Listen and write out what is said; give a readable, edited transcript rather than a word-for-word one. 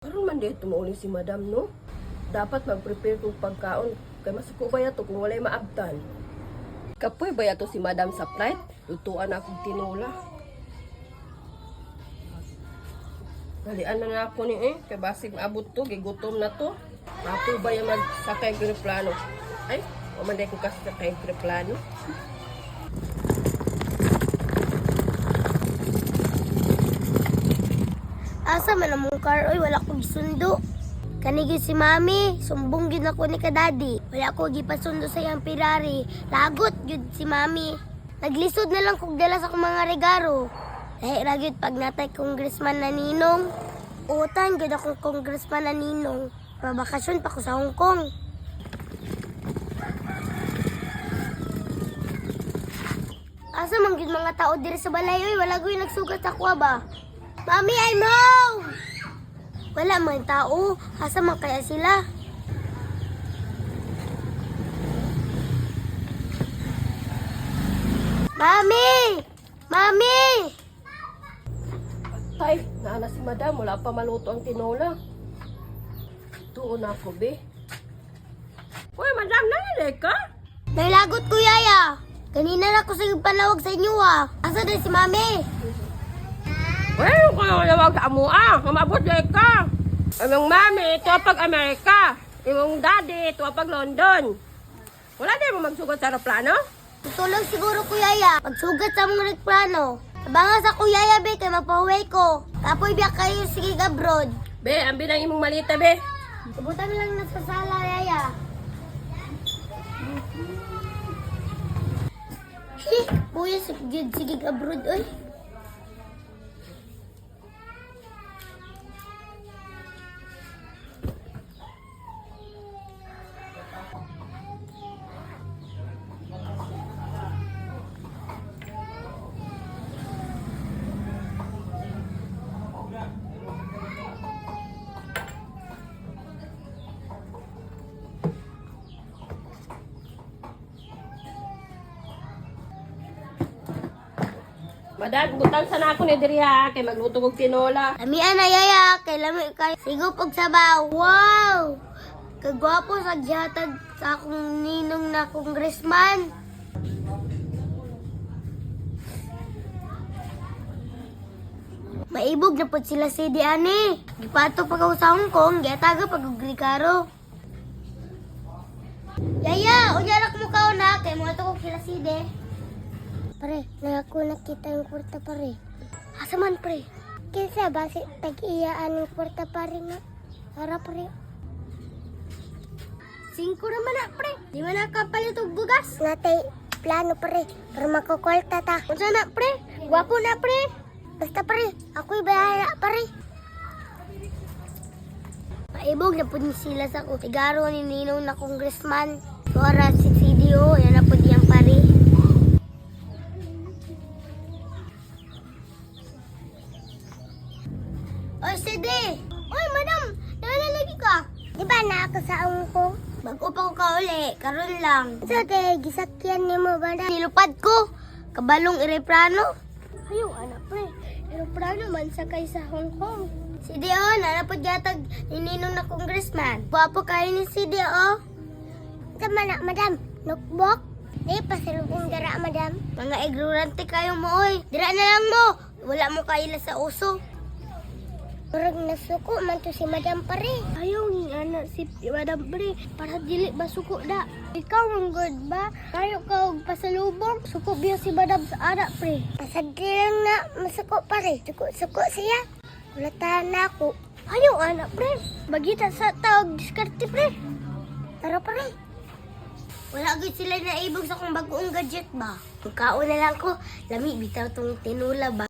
Karon man dito mauli si madam, no? Dapat mag-prepare kong pagkaon. Kay masuko ba yato kung walay maabtan? Kapoy ba yato si madam sa flight? Lutuan akong tinola. Dalian na nga ako ni eh. Kay basig maabot to, gigutom na to. Kapoy ba yung magsakay og eroplano? Ay, wa man day ko kasakay og eroplano. Asa man among car oy, wala ko gisundo. Kani gyud si mami, sumbong gyud ako ni kadadi. Wala ko gipasundo sa iyang Ferrari. Lagot gyud si mami. Naglisod na lang kog dala sa akong mga regalo. Lahi ra gyud pag natay congressman na ninong. Utan gyud akong congressman na ninong. Mabakasyon pa ko sa Hong Kong. Asa man gyud mga tao diri sa balay oy, wala gyud nagsugat sa kuha ba? Mami, I'm home! Wala man tao. Asa man kaya sila? Mami! Mami! Tay, naana si madam, wala pa maluto ang tinola. Tuon ako, be. Uy, madam, nangyari ka? Nailagot ko, Yaya. Kanina na ko sa panawag sa inyo, ah. Asa din si Mami? Uy, kung nawag sa amo ah, mamabot na ka. Imong mami, ito pag Amerika. Imong daddy, ito pag London. Wala din mo magsugot sa aeroplano? Tutulog siguro ko, Yaya. Pagsugat sa mong replano. Tabangan sa ko, Yaya, be, kay mapahuwi ko. Kapoy biya kayo sige abroad. Be, ambi ng imong malita, be. Ibutan lang na sa sala, Yaya. Hi, kuya, sige, sige abroad, oy. Madam, butan sana ako ni diri ha, kay magluto kog tinola. Lamian na, Yaya, kay lami kay sigop og sabaw. Wow! Kagwapo sa gihatag sa akong ninong na congressman. Maibog na pod sila si Diane. Gipato pa ko sa Hong Kong, giataga pag og regalo. Yaya, unya ra mo kaon na kay mo ko sila side. Pare, nangako nakita yung kwarta pare. Asa man pre? Kinsa ba si tag-iyaan ng kwarta pare nga? Ara pre. Singko naman na pre. Di man nakapalit og bugas. Natay plano pre para makakwarta ta. Unsa na pre? Gwapo na pre. Basta pre, ako'y bahala pare. Paibog na pud ni sila sa sigaro ni Ninong na congressman. Para si CDO, yan na pud iyang pare. Oy, CD! Oy, madam! Nalalagi ka! Di ba na ako sa angko? Bago pa ko kauli, karon lang. So, te, gisakyan ni mo ba na? Nilupad ko! Kabalong eroplano. Ayaw, anak pre. Eroplano man sakay sa Hong Kong. Si Dio, nanapod yatag ni Ninong na congressman. Gwapo kayo ni si Dio. Tama na, madam. Nukbok? Di, pasalubong dara, madam. Mga ignorante kayo mo, oy. Dira na lang mo. Wala mo kaila sa uso. Murag nasuko man to si Madam pare. Ayaw ng anak si Madam pare para dili masuko da. Ikaw man good ba? Kayo ka og pasalubong, suko biya si Madam sa anak pre. Pasadli lang na masuko pare. Suko-suko siya. Kulatahan na ako. Ayaw anak pre. Bagita sa tawag diskarte pre. Tara pare. Wala gyud sila naibog sa akong bagoong gadget ba. Pagkaon na lang ko, lami bitaw tong tinula ba.